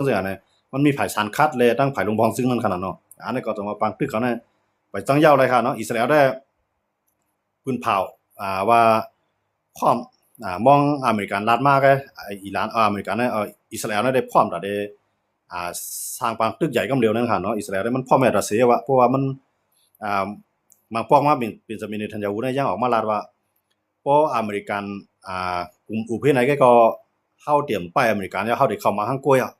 ຈັ່ງຊີ້ຫັ້ນນະ ມັນມີຝ່າຍສານຄັດ ແລະ ທັງຝ່າຍລົງບອງຊຶງນັ້ນຂະໜາດເນາະ. ອັນນີ້ກໍຕ້ອງວ່າປາງຕຶກເຂົານະ ໄປຈັ່ງຍາວຫຼາຍຂະໜາດເນາະ. ອິດສະຣາແອນໄດ້ ປືນເຜາ ອ່າ ວ່າພ້ອມ ອ່າ ມອງອາເມລິກັນລັດມາກະ ອີຣານ ເອີ ອາເມລິກັນ ເອີ ອິດສະຣາແອນໄດ້ພ້ອມຕາໄດ້ ອ່າ ສ້າງປາງຕຶກໃຫຍ່ກຳລຽວນັ້ນຂະໜາດເນາະ. ອິດສະຣາແອນມັນພ້ອມແມ່ນຕາເຊວະ ເພາະວ່າມັນ ອ່າ ບາງພວກມາເປັນ ເປັນສາມີເນທັນຍາຮູ້ນະ ຍັງອອກມາລາດວ່າ ພໍອາເມລິກັນ ອ່າ ກຸມອຸເພໃນກະກໍ ເຮົາຕຽມປ້າຍອາເມລິກັນ ແລ້ວເຮົາໄດ້ເຂົ້າມາທາງກ້ວຍອະ.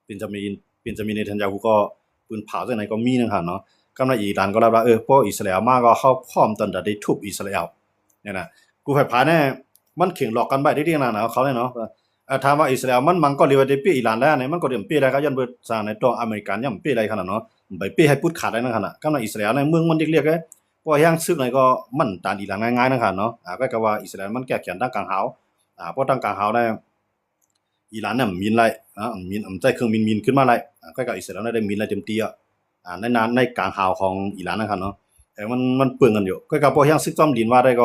ເປັນສາມີ ເປັນສາມີເນທັນຍາຮູ້ກໍປືນເຜາຈັ່ງໃດກໍມີນັ້ນຂະໜາດເນາະ. ກຳນະອີຣານກໍລາດວ່າ ເອີ ພໍອິດສະຣາແອນມາກໍເຮົາພ້ອມຕັນຈະໄດ້ທຸບອິດສະຣາແອນ ນີ້ນະ. ກູໄຟພາຍແນ່ ມັນເຄັ່ງຫຼອກກັນໄວ້ເດ້ໆ ນະ ເຂົານີ້ເນາະ. ເອີ ຖາມວ່າອິດສະຣາແອນມັນມັງກໍເລີຍວ່າໄດ້ເປ້ອີຣານແລ້ວນີ້ ມັນກໍໄດ້ເປ້ໄດ້ ກໍຍ້ອນເບີດສານໃນຕົວອາເມລິກັນຍັງເປ້ໄດ້ຂະໜາດເນາະ ໄປເປ້ໃຫ້ປຸດຂາດໄດ້ນັ້ນຂະໜາດ. ກຳນະອິດສະຣາແອນໃນເມືອງມັນເລັກໆ ເດ້ ເພາະວ່າແຮງຊຶກໃນກໍມັນຕ້ານອີຣານງ່າຍໆ ນັ້ນຂະໜາດເນາະ. ອາ ກໍກະວ່າອິດສະຣາແອນມັນແກ້ແຄ້ນທາງກາງຫາວ ອາ ເພາະທາງກາງຫາວໃນ ອີຣານນັ້ນມັນມີໄດ້ ນະ ມັນມີ ມັນໃຊ້ເຄື່ອງບິນບິນຂຶ້ນມາໄດ້ ອາ ກໍກະອິດສະຣາແອນໄດ້ມີໄດ້ເຕັມທີ່ ອາ ໃນ ໃນກາງຫາວຂອງອີຣານນັ້ນຂະໜາດເນາະ. ແຕ່ມັນ ມັນເປິງກັນຢູ່ ກໍກະ ພໍແຮງຊຶກຈອມດິນວ່າໄດ້ກໍ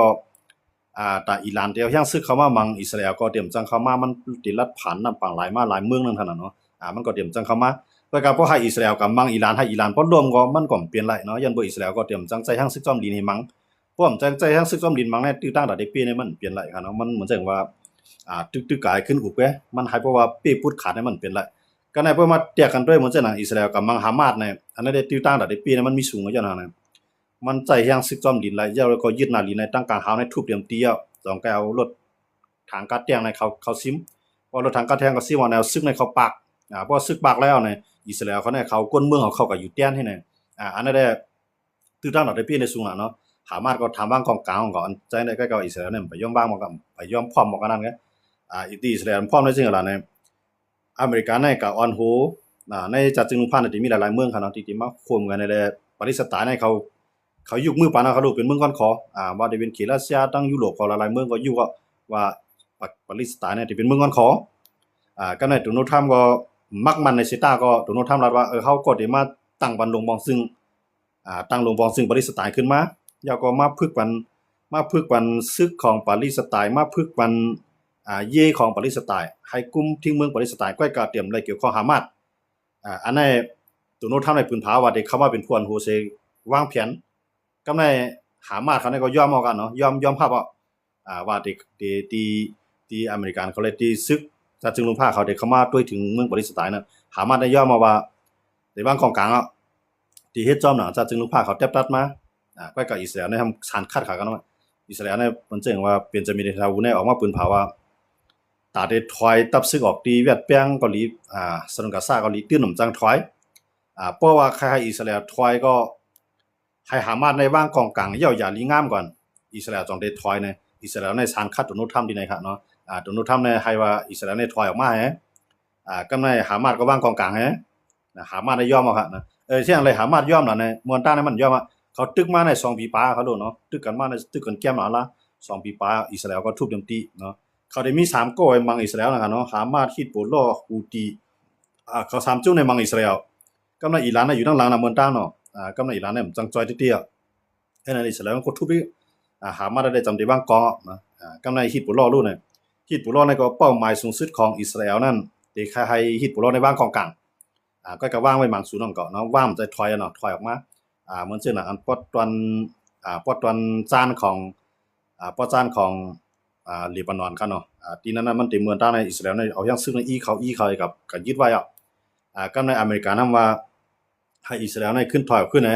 ອ່າ ຕາອີຣານ ແຕ່ແຮງຊຶກເຂົ້າມາມັງອິດສະຣາແອນກໍຕຽມຈັ່ງເຂົ້າມາ ມັນຕິລັດຜ່ານນ້ຳປາງຫຼາຍມາຫຼາຍເມືອງນັ້ນຂະໜາດເນາະ. ອາ ມັນກໍຕຽມຈັ່ງເຂົ້າມາ ແລ້ວກໍພໍໃຫ້ອິດສະຣາແອນກັບມັງອີຣານ ໃຫ້ອີຣານພໍລວມກໍມັນກໍບໍ່ເປັນໄລເນາະ. ຍ້ອນເບີດອິດສະຣາແອນກໍຕຽມຈັ່ງໃຊ້ແຮງຊຶກຈອມດິນໃຫ້ມັງ ພ້ອມຈັ່ງໃຊ້ແຮງຊຶກຈອມດິນມັງໃນ ຕື້ຕ່າງດາວໄດ້ເປ້ໃນມັນເປັນໄລຂະໜາດເນາະ. ມັນ ມັນຈັ່ງວ່າ ອ່າ ຕຶກ ຕຶກກາຍຂຶ້ນອຸບເກ ມັນໃຫ້ ເພາະວ່າເປ້ປຸດຂາດໃນມັນເປັນໄລ ກໍໃນເພື່ອມາແຕກກັນດ້ວຍ ເໝືອນຈັ່ງນັ້ນ ອິດສະຣາແອນກັບມັງຮາມາດໃນ ອັນນັ້ນໄດ້ ຕື້ຕ່າງດາວໄດ້ເປ້ໃນມັນມີສູງ ຍ້ອນນັ້ນນະ ມັນໃຊ້ແຮງຊຶກຈອມດິນໄລ ແລ້ວກໍຍຶດໜ້າດິນໃນ ທາງກາງຫາວໃນທຸບຕຽມຕີ ອາ ຕ້ອງກາຍເອົາລົດຖັງກາດແຕງໃນເຂົາ ເຂົາຊິມ ເພາະລົດຖັງກາດແຕງເຂົາຊິມ ເອົາແນວຊຶກໃນເຂົາປາກ ອາ ເພາະຊຶກປາກແລ້ວໃນ ອິດສະຣາແອນເຂົາໃນ ເຂົາກົ້ນເມືອງເຂົາ ເຂົາກໍຢູ່ແຕນໃຫ້ໃນ ອາ ອັນນັ້ນແຫຼະ ຖືກທາງລັດໄດ້ເປ້ໃນສູງລະເນາະ. ຮາມາດກໍຖາມວາງກອງກາງຂອງເຂົາ ອັນໃຈໃນໃກ້ກັບອິດສະຣາແອນນັ້ນ ໄປຍອມວາງບໍ່ ກໍໄປຍອມພ້ອມບໍ່ ກັນນັ້ນໄງ ອາ ທີ່ອິດສະຣາແອນພ້ອມໃນສິ່ງເຫຼົ່ານັ້ນ ອາເມລິກາໃນກະອ່ອນໂຫ ອາ ໃນຈາດຈຶ່ງລຸງພານທີ່ມີຫຼາຍໆເມືອງຂະເນາະ ທີ່ ທີ່ມາໂຄມກັນນີ້ແຫຼະ. ປາເລສໄຕນໃນເຂົາ ເຂົາຍົກມືປານນັ້ນ ເຂົາເປັນເມືອງກ່ອນຂໍ ອາ ວ່າໄດ້ເປັນເຂດຣັດເຊຍ ທັງຢູໂຣບ ເຂົາຫຼາຍໆເມືອງກໍຍົກ ວ່າປາ ປາເລສໄຕນນະ ທີ່ເປັນເມືອງກ່ອນຂໍ. ອາ ກັບໃນໂດນັລທຣຳກໍມັກໝັ້ນໃນເສດຖາ ກໍໂດນັລທຣຳລັດວ່າ ເອີ ເຮົາກໍໄດ້ມາຕັ້ງບັນລົງບອງຊຶງ ອ່າ ຕັ້ງໂລງບອງຊຶງປາເລສໄຕຂຶ້ນມາ ແລ້ວກໍມາຜຶກປັນ ມາຜຶກປັນຊຶກຂອງປາເລສໄຕ ມາຜຶກປັນ ອ່າ ເຢຂອງປາເລສໄຕ ໃຫ້ກຸມທິງເມືອງປາເລສໄຕ ກ້ອຍກະຕຽມໄລ່ກ່ຽວຂ້ອງຮາມາດ. ອ່າ ອັນໃນໂດນັລທຣຳໃນປືນຜາວ່າໄດ້ເຂົ້າມາເປັນຜູ້ອັນໂຫເສວາງແຜນ ກຳໃນຮາມາດເຂົານີ້ກໍຍອມເອົາກັນເນາະ ຍອມ ຍອມຮັບເອົາ ອ່າ ວ່າທີ່ ທີ່ ທີ່ ທີ່ອາເມລິກັນເຂົາເລີຍ ທີ່ຊຶກຈາດຈຶ່ງລຸງພາເຂົາໄດ້ເຂົ້າມາຕົວະເຖິງເມືອງປາເລສໄຕນະ ຮາມາດໄດ້ຍອມມາວ່າ ໄດ້ວາງກອງກາງເອົາ ທີ່ເຮັດຈອມໜ້າຈາດຈຶ່ງລຸງພາເຂົາແຕັບຕັດມາ ອາ ໄປກັບອິດສະຣາແອນໃນສານຄັດຂາກັນວ່າ ອິດສະຣາແອນໃນ ມັນເຊິ່ງວ່າເປັນຈາມິນເນທັນຍາຮູ້ໃນອອກມາປືນເຜາວ່າ ຕາໄດ້ຖອຍທັບຊຶກອອກທີ່ແວດແປງເກົາຫຼີ ອາ ສະໜຸນກາຊາເກົາຫຼີຕື່ນນຳຈັ່ງຖອຍ ອາ ເພາະວ່າໃຫ້ ໃຫ້ອິດສະຣາແອນຖອຍກໍ ໃຫ້ຮາມາດໃນວາງກອງກາງເຍົາຢາລີງາມກ່ອນ ອິດສະຣາແອນຈັ່ງໄດ້ຖອຍນະ ອິດສະຣາແອນໃນສານຄັດໂດນັລທຣຳທີ່ໃນຂະເນາະ ອາ ໂດນັລທຣຳໃນໃຫ້ວ່າອິດສະຣາແອນໃນຖອຍອອກມາໃຫ້ ອາ ກຳໃນຮາມາດກໍວາງກອງກາງໃຫ້ ນະ ຮາມາດໄດ້ຍອມເອົາຂະນະ ເອີ ເຊັ່ນໃດຮາມາດຍອມລະໃນ ເມື່ອຕາໃນມັນຍອມອະ ເຂົາຕຶກມາໃນສອງປີປາຍເຂົາໂດນເນາະ ຕຶກກັນມາໃນ ຕຶກກັນແກ້ມມາລະ ສອງປີປາຍ ອິດສະຣາແອນກໍທຸບໂຈມຕີເນາະ ເຂົາໄດ້ມີສາມກໍໄວ້ມັງອິດສະຣາແອນນະຂະເນາະ ຮາມາດ ຮິດໂບລາ ອູຕີ ອາ ເຂົາສາມຈຸດໃນມັງອິດສະຣາແອນ ກຳໃນອີຣານນະຢູ່ທາງຫຼັງນະ ເມື່ອຕາເນາະ ອາ ກຳໃນອີຣານນະມັນຈັ່ງຈ່ອຍເຕັ້ຍໆ ເຮັດໃຫ້ອິດສະຣາແອນກໍທຸບອີກ ອາ ຮາມາດໄດ້ຈຳໄດ້ວາງກອງ ອາ ກຳໃນຮິດໂບລາ ຮູ້ນະ ຮິດໂບລານີ້ກໍເປົ້າໝາຍສູງສຸດຂອງອິດສະຣາແອນນັ້ນ ທີ່ໃຫ້ຮິດໂບລາໃນວາງກອງກາງ ອາ ກໍ ກໍວາງໄວ້ໝັ້ນສູນນັ້ນກໍເນາະ ວາງໃຈຖອຍເນາະ ຖອຍອອກມາ ອາ ເໝືອນເຊັ່ນອັນປອດຕອນ ອາ ປອດຕອນຈານຂອງ ອາ ປອດຈານຂອງ ອາ ເລບານອນຂະເນາະ ອາ ທີ່ນັ້ນນະ ມັນເຕັມເມືອງຕາໃນອິດສະຣາແອນ ເອົາຍັງຊຶກໃນອີ່ເຂົາ ອີ່ເຂົາ ກັບ ກັບຍຶດໄວ້ອະ ອາ ກຳໃນອາເມລິການຳວ່າ ໃຫ້ອິດສະຣາແອນໃນຂຶ້ນຖອຍອອກຂຶ້ນໃນ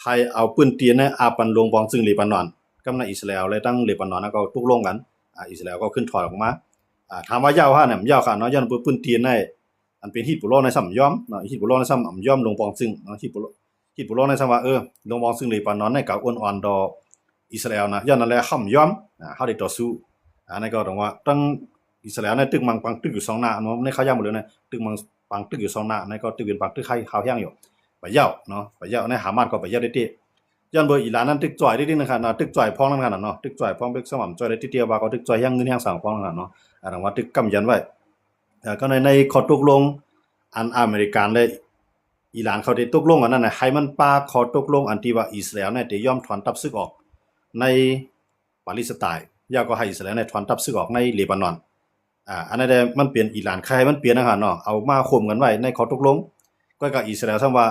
ໃຫ້ເອົາພື້ນທີ່ໃນອາປັນລົງບອງຊຶງເລບານອນ ກຳໃນອິດສະຣາແອນ ແລະ ທັງເລບານອນນັ້ນກໍຕົກລົງກັນ ອາ ອິດສະຣາແອນກໍຂຶ້ນຖອຍອອກມາ ອາ ຖາມວ່າຢາວຫານະ ມັນຢາວຂະເນາະ ຍ້ອນເປັນພື້ນທີ່ໃນ ອັນເປັນຮິດໂບລາໃນຊ້ຳຍອມເນາະ ຮິດໂບລາໃນຊ້ຳອາ ຍອມລົງບອງຊຶງເນາະ ຮິດໂບລາ ຮິດໂບລາໃນຊ້ຳວ່າ ເອີ ລົງບອງຊຶງເລບານອນໃນກໍອ່ອນໆຕໍ່ອິດສະຣາແອນນະ ຍ້ອນນັ້ນແຫຼະເຮົາບໍ່ຍອມ ອາ ເຮົາໄດ້ຕໍ່ສູ້ ອາ ໃນກໍຕ້ອງວ່າ ທັງອິດສະຣາແອນໃນຕຶກມັງປັງຕຶກຢູ່ສອງໜ້າເນາະ ໃນຂ່າວຍາມມື້ເລີຍນະ ຕຶກມັງປັງຕຶກຢູ່ສອງໜ້າ ໃນກໍຕຶກເປັນປັງຕຶກໃຫ້ເຮົາແຮງຢູ່ ປະເຍົາເນາະ ປະເຍົາໃນຮາມາດກໍປະເຍົາໄດ້ຕິ ຍ້ອນເບີອີຣານນັ້ນຕຶກຈ່ອຍໄດ້ຕິນະຂະນະ ຕຶກຈ່ອຍພອງນັ້ນຂະນະເນາະ ຕຶກຈ່ອຍພອງເປັກສະໝອມຈ່ອຍໄດ້ຕິ ແຕ່ວ່າກໍຕຶກຈ່ອຍແຮງເງິນແຮງສັງພອງນັ້ນຂະນະເນາະ ອາ ຕ້ອງວ່າຕຶກກຳຢັນໄວ້ ເອີ ກໍໃນ ໃນຂໍ້ຕົກລົງ ອັນອາເມລິກັນ ແລະ ອີຣານເຂົາໄດ້ຕົກລົງກັນນັ້ນນະ ໃຫ້ມັນປາຂໍ້ຕົກລົງອັນທີ່ວ່າອິດສະຣາແອນນະໄດ້ຍອມຖອນທັບຊຶກອອກໃນປາເລສໄຕ ແລ້ວກໍໃຫ້ອິດສະຣາແອນນະຖອນທັບຊຶກອອກໃນເລບານອນ ອ່າ ອັນນັ້ນແຫຼະ ມັນເປັນອີຣານ ໃຄໃຫ້ມັນເປັນນະຄັບເນາະ ເອົາມາໂຮມກັນໄວ້ໃນຂໍ້ຕົກລົງ. ກໍ ກໍອິດສະຣາເອວຊ້ຳວ່າ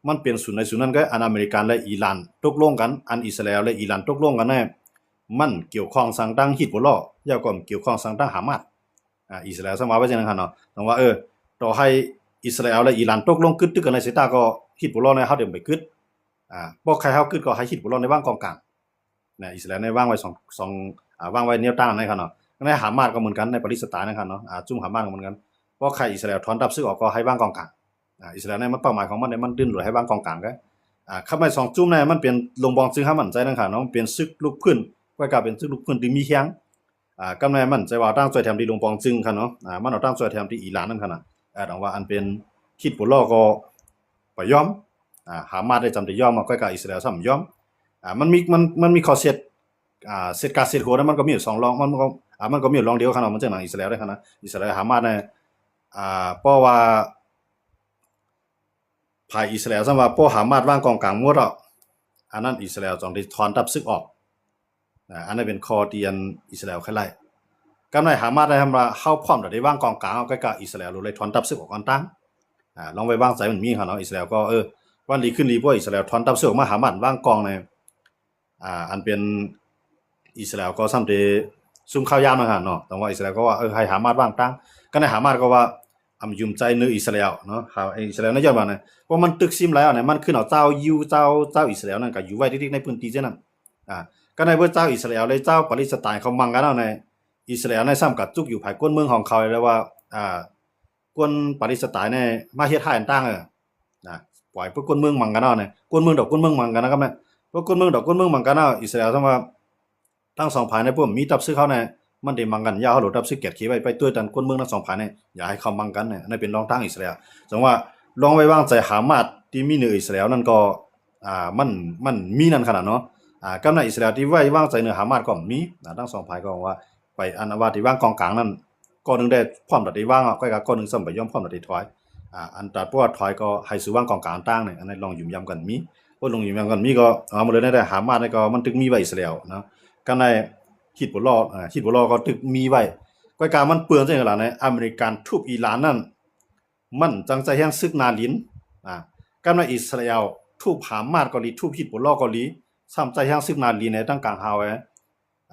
ມັນເປັນສູນໃດສູນນັ້ນ ກໍອັນອາເມລິກັນ ແລະ ອີຣານຕົກລົງກັນ ອັນອິດສະຣາເອວ ແລະ ອີຣານຕົກລົງກັນນັ້ນ ມັນກ່ຽວຂ້ອງສັງທາງຮິດໂບລາ ແລ້ວກໍກ່ຽວຂ້ອງສັງທາງຮາມາສ. ອ່າ ອິດສະຣາເອວຊ້ຳວ່າໄວ້ຈັ່ງນັ້ນເນາະ ຈັ່ງວ່າ ເອີ ຕໍ່ໃຫ້ອິດສະຣາເອວ ແລະ ອີຣານຕົກລົງກຶດຕຶກກັນໃນເຊຕາ ກໍຮິດໂບລາໃນເຮົາເດີມໄປກຶດ ອ່າ ບໍ່ໃຫ້ເຮົາກຶດ ກໍໃຫ້ຮິດໂບລາໃນວາງກອງກາງ ນະ ອິດສະຣາເອວໃນວາງໄວ້ສອງ ສອງ ອ່າ ວາງໄວ້ແນວທາງນັ້ນນະຄັບເນາະ. ໃນຮາມາສກໍເໝືອນກັນ ໃນປາເລສໄຕນະຄັບເນາະ ອ່າ ຈຸ້ມຮາມາສກໍເໝືອນກັນ ບໍ່ໃຫ້ອິດສະຣາເອວຖອນທັບເຊຶອອກ ກໍໃຫ້ວາງກອງກາງ. ອ່າ ອິດສະຣາເອວໃນມັນເປົ້າໝາຍຂອງມັນໃນມັນດຶງດູດໃຫ້ວາງກອງກາງ ກໍ ອ່າ ຄຳໃນສອງຈຸ້ມນັ້ນ ມັນເປັນລົງບອງຈຶງ ເຮົາໝັ້ນໃຈນະຄັບເນາະ ມັນເປັນຊຶກລຸກພື້ນ ກໍກາຍເປັນຊຶກລຸກພື້ນທີ່ມີແຮງ ອ່າ ກຳໃນມັນໃຈວ່າທາງຊ່ວຍແຖມທີ່ລົງບອງຈຶງຄັບເນາະ ອ່າ ມັນເອົາທາງຊ່ວຍແຖມທີ່ອີຣານນັ້ນຄັບນະ ເອີ ດັ່ງວ່າອັນເປັນຮິດໂບລາກໍບໍ່ຍອມ ອ່າ ຮາມາສໄດ້ຈຳໄດ້ຍອມ ກໍກາຍອິດສະຣາເອວຊ້ຳຍອມ ອ່າ ມັນມີ ມັນ ມັນມີຂໍ້ເຊັດ ອ່າ ເຊັດກາເຊັດຫົວນະ ມັນກໍມີຢູ່ສອງຮ່ອງ ມັນກໍ ອ່າ ມັນກໍມີຢູ່ຮ່ອງດຽວຄັບເນາະ ມັນຈັ່ງໜັງອິດສະຣາເອວໄດ້ຄັບນະ ອິດສະຣາເອວ ຮາມາສນະ ອ່າ ເພາະວ່າ ຝ່າຍອິດສະຣາເອວຊ້ຳວ່າ ພໍຮາມາສວາງກອງກາງໝົດແລ້ວ ອັນນັ້ນອິດສະຣາເອວຕ້ອງໄດ້ຖອນທັບຊຶກອອກ ອາ ອັນນັ້ນເປັນຂໍ້ທີ່ອັນອິດສະຣາເອວຄາດໄວ້ ກຳໃນຮາມາສໄດ້ຄຳວ່າ ເຮົາພ້ອມແລ້ວໄດ້ວາງກອງກາງ ກໍກາຍອິດສະຣາເອວໄດ້ຖອນທັບຊຶກອອກກ່ອນຕັ້ງ ອາ ລອງໄວ້ວາງໃຈມັນມີຫັ້ນເນາະ ອິດສະຣາເອວກໍ ເອີ ວັນດີຄືນດີ ພໍອິດສະຣາເອວຖອນທັບຊຶກອອກມາ ຮາມາສວາງກອງໃນ ອ່າ ອັນເປັນອິດສະຣາເອວກໍຊ້ຳແຕ່ຊຸມຂ່າວຢາມນະຄັບເນາະ ແຕ່ວ່າອິດສະຣາເອວກໍວ່າ ເອີ ໃຫ້ຮາມາສວາງຕັ້ງ ກໍໃນຮາມາສກໍວ່າ ອຳຢືມໃຈເໜືອອິດສະຣາເອວເນາະ ຫາ ອິດສະຣາເອວນະ ຍ້ອນວ່ານະ ເພາະມັນຕຶກຊິມຫຼາຍແລ້ວນະ ມັນຂຶ້ນເອົາເຈົ້າຢິວ ເຈົ້າ ເຈົ້າອິດສະຣາເອວນັ້ນ ກໍຢູ່ໄວ້ຕິກໆໃນພື້ນທີ່ເຊັ່ນນັ້ນ ອ່າ ກໍໃນເມື່ອເຈົ້າອິດສະຣາເອວ ແລະ ເຈົ້າປາເລສໄຕນ໌ເຂົາໝັ່ງກັນແລ້ວນະ ອິດສະຣາເອວນະ ຊ້ຳກໍຈຸກຢູ່ພາຍກົ້ນເມືອງຂອງເຂົາ ແລ້ວວ່າ ອ່າ ຄົນປາເລສໄຕນ໌ນະ ມາເຮັດຮ້າຍຕ່າງ ເອີ ນະ ປ່ອຍພວກກົ້ນເມືອງໝັ່ງກັນເອົານະ ກົ້ນເມືອງດອກກົ້ນເມືອງໝັ່ງກັນນະຄັບນະ ພວກກົ້ນເມືອງດອກກົ້ນເມືອງໝັ່ງກັນເອົາ ອິດສະຣາເອວ ສຳວ່າທັງສອງຝ່າຍໃນພວກມີທັບຊຶກເຮົານະ ມັນໄດ້ໝັ່ງກັນ ຢ່າເຮົາໂຫຼດທັບຊຶກແກດເຂໄວ້ ໄປຊ່ວຍກັນ ກົ້ນເມືອງທັງສອງຝ່າຍນະ ຢ່າໃຫ້ເຂົາໝັ່ງກັນນະ ອັນນັ້ນເປັນລອງທາງອິດສະຣາເອວ ສຳວ່າລອງໄວ້ວາງໃຈຮາມາສທີ່ມີເໜືອອິດສະຣາເອວນັ້ນກໍ ອ່າ ມັນ ມັນມີນັ້ນຂະໜາດເນາະ ອ່າ ກຳໃນອິດສະຣາເອວທີ່ໄວ້ວາງໃຈເໜືອຮາມາສກໍມີ ອ່າ ທັງສອງຝ່າຍກໍວ່າ ໄປອັນວ່າທີ່ວາງກອງກາງນັ້ນ ກໍໜຶ່ງໄດ້ພ້ອມແລ້ວໄດ້ວາງເອົາ ກໍອີກກໍໜຶ່ງຊ້ຳໄປຍອມພ້ອມແລ້ວໄດ້ຖອຍ ອ່າ ອັນຕາດພວກຖອຍກໍໃຫ້ສູ່ວາງກອງກາງຕ່າງນີ້ ອັນນັ້ນລອງຢືນຢັນກັນມີ ບໍ່ລອງຢືນຢັນກັນມີກໍ ເອົາມາເລີຍ ໃນຮາມາສນີ້ກໍມັນຖືກມີໄວ້ອິດສະຣາເອວເນາະ ກັນໃນຮິດໂບລາ ອ່າ ຮິດໂບລາກໍຖືກມີໄວ້ ກໍອີກກໍມັນເປືອງຈັ່ງໃດລະ ໃນອາເມລິກັນທຸບອີຣານນັ້ນ ມັນຈັ່ງໃຊ້ແຮງຊຶກໜ້າດິນ ອ່າ ກັນໃນອິດສະຣາເອວທຸບຮາມາສກໍດີ ທຸບຮິດໂບລາກໍດີ ຊ້ຳໃຊ້ແຮງຊຶກໜ້າດິນໃນທາງກາງຫາວ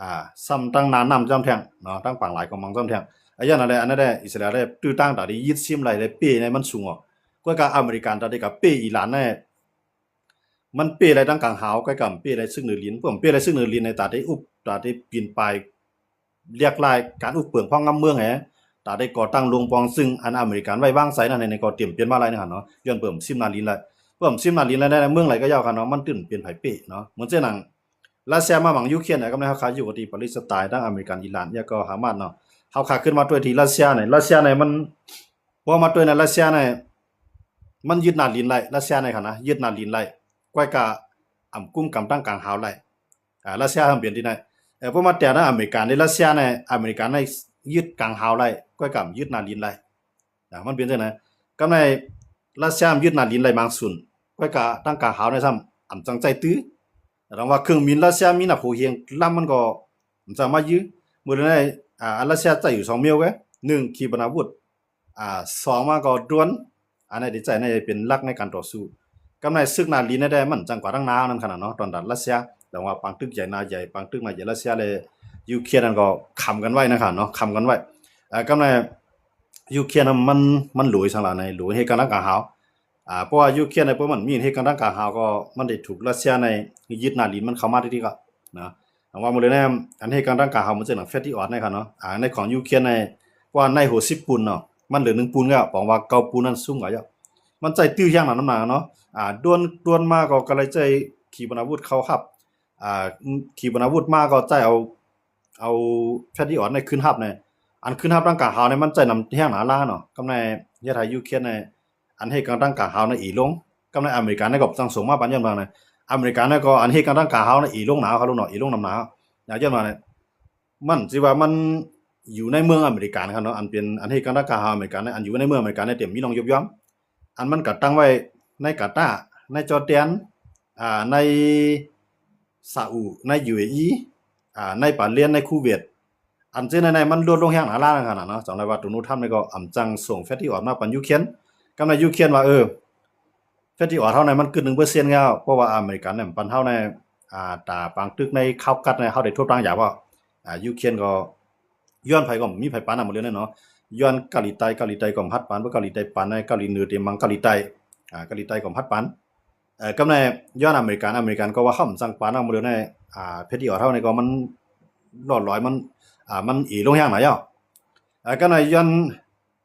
ອ່າ ຊ້ຳທັງໜ້ານ້ຳຊ້ຳແທ້ງເນາະ ທັງຝັ່ງຫຼາຍຂອງມັນຊ້ຳແທ້ງ ອາ ຢ່າງນັ້ນແຫຼະ ອັນນັ້ນແຫຼະ ອິດສະຣາເອວໄດ້ ຕື້ຕາງຕາໄດ້ຍຶດຊິມໄດ້ ໄດ້ເປ້ໃນມັນສູງອອກ ກໍກະອາເມລິກັນຕາໄດ້ກະເປ້ອີຣານແນ່ ມັນເປ້ໄດ້ທັງກາງຫາວ ກໍກະເປ້ໄດ້ຊຶກເໜືອດິນ ເພື່ອເປ້ໄດ້ຊຶກເໜືອດິນໃນຕາໄດ້ອຸບ ຕາໄດ້ປີນປ່າຍ ລຽກລາຍການອຸບເປິງພອງງາມເມືອງແຮ ຕາໄດ້ກໍ່ຕັ້ງລົງປອງ ຊຶ່ງອັນອາເມລິກັນໄວ້ວາງໃຈນັ້ນ ໃນກໍຕຽມປ່ຽນມາໄລນະຄັບເນາະ ຍ້ອນເພິ່ນຊິມໜ້າດິນໄລ ເພິ່ນຊິມໜ້າດິນໄລ ໃນເມືອງໃດກໍຢ່າວຄັບເນາະ ມັນຕື່ນປ່ຽນໃຜເປ້ເນາະ ເໝືອນເຊັ່ນໜັງ ຣັດເຊຍມາໝັງຢູເຄຣນ ກຳລັງເຮົາຄາຢູ່ກັບທີ່ປາເລສໄຕນ ທັງອາເມລິກັນ ອີຣານ ແລ້ວກໍຮາມາສເນາະ ເຮົາຄາຂຶ້ນມາດ້ວຍທີ່ຣັດເຊຍນີ້ ຣັດເຊຍນີ້ມັນ ພໍມາດ້ວຍໃນຣັດເຊຍນີ້ ມັນຍຶດໜ້າດິນໄດ້ ຣັດເຊຍໃນຂະນະຍຶດໜ້າດິນໄດ້ ກ້ອຍກະອຳກຸມກຳຕັ້ງກາງຫາວໄດ້ ອາ ຣັດເຊຍທຳເປັນທີ່ໃນ ເອີ ພໍມາແຕ່ນອາເມລິກາໃນ ຣັດເຊຍໃນ ອາເມລິກາໃນຍຶດກາງຫາວໄດ້ ກ້ອຍກະອຳຍຶດໜ້າດິນໄດ້ ອາ ມັນເປັນຈັ່ງໃດ ກຳໃນຣັດເຊຍອຳຍຶດໜ້າດິນໄດ້ບາງສ່ວນ ກ້ອຍກະຕັ້ງກາງຫາວໄດ້ຊ້ຳ ອຳຈັ່ງໃຈຕື້ ແຕ່ວ່າເຄື່ອງບິນຣັດເຊຍມີໜ້າໂພຮຽງລຳ ມັນກໍອຳຈັ່ງມາຢື້ ມື້ໃນ ອາ ຣັດເຊຍໃຊ້ຢູ່ສອງແນວເວີຍ ໜຶ່ງ ຂີປະນາວຸດ ອ່າ ສອງມາກໍໂດຣນ ອັນນັ້ນໄດ້ໃຊ້ໃນເປັນຫຼັກໃນການຕໍ່ສູ້ ກຳໃນຊຶກໜ້າດິນນັ້ນແດ່ ມັນຈັ່ງກວ່າທາງໜ້ານັ້ນຂະໜາດເນາະ ຕອນນັ້ນຣັດເຊຍ ແຕ່ວ່າປາງຕຶກໃຫຍ່ໜ້າໃຫຍ່ ປາງຕຶກໜ້າໃຫຍ່ຣັດເຊຍ ແລະ ຢູເຄຣນນັ້ນກໍຄຳກັນໄວ້ນະຄັບເນາະ ຄຳກັນໄວ້ ເອີ ກຳໃນຢູເຄຣນນັ້ນມັນ ມັນຫຼວຍສັງຫຼາຍໃນ ຫຼວຍເຮັດການຕັ້ງກາງຫາວ ອ່າ ເພາະວ່າຢູເຄຣນໃນ ເພາະມັນມີເຮັດການຕັ້ງກາງຫາວ ກໍມັນໄດ້ຖືກຣັດເຊຍໃນຍຶດໜ້າດິນມັນເຂົ້າມາຕິດໆ ກໍນະ ຫວັງວ່າມື້ເລີຍແນ່ ອັນເຮັດການຕັ້ງກາງຫາວ ມັນຈະໜັງແຟດທີ່ອອດໃນຄັບເນາະ ອ່າ ໃນຂອງຢູເຄຣນໃນ ເພາະວ່າໃນຫົວສິບປູນເນາະ ມັນເຫຼືອໜຶ່ງປູນແລ້ວ ບອກວ່າເກົ້າປູນນັ້ນສູງກວ່າເນາະ ມັນໃຊ້ຕື້ຢ່າງໜັກນຳໜາເນາະ ອ່າ ໂດຣນ ໂດຣນມາກໍ ກໍເລີຍໃຊ້ຂີປະນາວຸດເຂົ້າຮັບ ອ່າ ຂີປະນາວຸດມາກໍໃຊ້ເອົາ ເອົາແຟດທີ່ອອດໃນຂຶ້ນຮັບໃນ ອັນຂຶ້ນຮັບຕັ້ງກາງຫາວໃນ ມັນໃຊ້ນຳແຮງໜາຫຼາຍເນາະ ກຳໃນເຮັດໃຫ້ຢູເຄຣນໃນ ອັນເຮັດການຕັ້ງກາງຫາວໃນເອລົງ ກຳໃນອາເມລິກາໃນກໍຈັ່ງສົ່ງມາປານຍ້ອນວ່ານະ ອາເມລິກາໃນກໍອັນເຮັດການຕັ້ງກາງຫາວໃນເອລົງໜາເຂົາເນາະ ເອລົງນຳໜາ ນະ ຍ້ອນວ່ານະ ມັນຊິວ່າມັນຢູ່ໃນເມືອງອາເມລິການະຄັບເນາະ ອັນເປັນ ອັນເຮັດການຕັ້ງກາງຫາວອາເມລິກາໃນ ອັນຢູ່ໃນເມືອງອາເມລິກາໃນ ແຕ່ມີລອງຍົບຍ່ອມ ອັນມັນກໍຕັ້ງໄວ້ໃນກາຕາ ໃນຈໍແດນ ອ່າ ໃນຊາອຸ ໃນຢູເອອີ ອ່າ ໃນບາເຣນ ໃນຄູເວດ ອັນເຊັ່ນໃນມັນຫຼຸດລົງແຮງໜາຫຼາຍຫັ້ນນະເນາະ. ຈັ່ງໃດວ່າໂດນັລທຣຳນີ້ກໍອຳຈັ່ງສົ່ງແຟດທຽວອັດມາປັນຢູເຄຣນ. ກຳໃນຢູເຄຣນວ່າ ເອີ ແຟດທຽວອັດເຮົານີ້ມັນກຶດໜຶ່ງເປີເຊັນແລ້ວ ເພາະວ່າອາເມລິກັນນີ້ມັນປັນເຮົາໃນ ອ່າ ຕາປາງຕຶກໃນຄາວກັດນີ້ ເຮົາໄດ້ທົບທາງຢາວ ອາ ຢູເຄຣນກໍ ຍ້ອນໃຜກໍມີໃຜປັນນຳໝົດເລີຍເນາະ. ຍ້ອນເກົາຫຼີໃຕ້ ເກົາຫຼີໃຕ້ກໍບໍ່ຮັບປັນ ເພາະເກົາຫຼີໃຕ້ປັນໃນເກົາຫຼີເໜືອ ເຕັມມັງເກົາຫຼີໃຕ້ ອາ ເກົາຫຼີໃຕ້ກໍບໍ່ຮັບປັນ. ເອີ ກຳໃນຍ້ອນອາເມລິກັນ ອາເມລິກັນກໍວ່າເຮົາບໍ່ສັ່ງປານເນາະ ມື້ເດີນໃນ ອ່າ ແພດທຽວເຮົານີ້ກໍມັນຫຼອດລອຍ ມັນ ອ່າ ມັນເອລົງແຮງຫຼາຍແລ້ວ. ເອີ ກຳໃນຍ້ອນ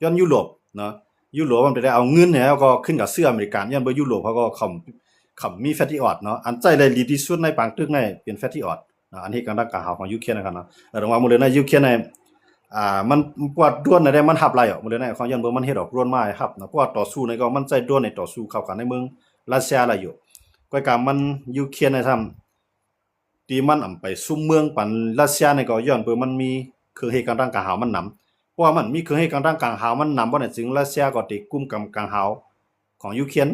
ຍ້ອນຢູໂຣບເນາະ ຢູໂຣບມັນໄດ້ເອົາເງິນແລ້ວກໍຂຶ້ນກັບຊື້ອາເມລິກັນ ຍ້ອນເບີຢູໂຣບເຂົາກໍເຂົາ ເຂົາມີແພດທຽວເນາະ ອັນໃຊ້ໄດ້ດີທີ່ສຸດໃນປາງຕຶກໃນເປັນແຟດທຽວເນາະ ອັນເຮັດການຕັ້ງການຫາວຂອງຢູເຄຣນນະຄັບເນາະ. ເອີ ແຕ່ວ່າມື້ເດີນໃນຢູເຄຣນໃນ ອ່າ ມັນ ເພາະວ່າໂດຣນໃນໄດ້ມັນຮັບຫຼາຍອອກ ມື້ເດີນໃນຂອງ ຍ້ອນເບີມັນເຮັດອອກໂດຣນມາໃຫ້ຮັບເນາະ ເພາະວ່າຕໍ່ສູ້ໃນກໍມັນໃຊ້ໂດຣນໃນຕໍ່ສູ້ເຂົ້າກັນໃນເມືອງຣັດເຊຍຫຼາຍຢູ່. ກໍກາມັນຢູເຄຣນໃນຊ້ຳ ທີ່ມັນອຳໄປຊຸມເມືອງປັນຣັດເຊຍໃນກໍຍ້ອນເບີມັນມີເຄື່ອງເຮັດການຕັ້ງການຫາວມັນນຳ ເພາະວ່າມັນມີເຄື່ອງເຮັດການຕັ້ງການຫາວມັນນຳບໍ່ແນ່ ຈຶ່ງຣັດເຊຍກໍໄດ້ກຸມກຳການຫາວຂອງຢູເຄຣນ.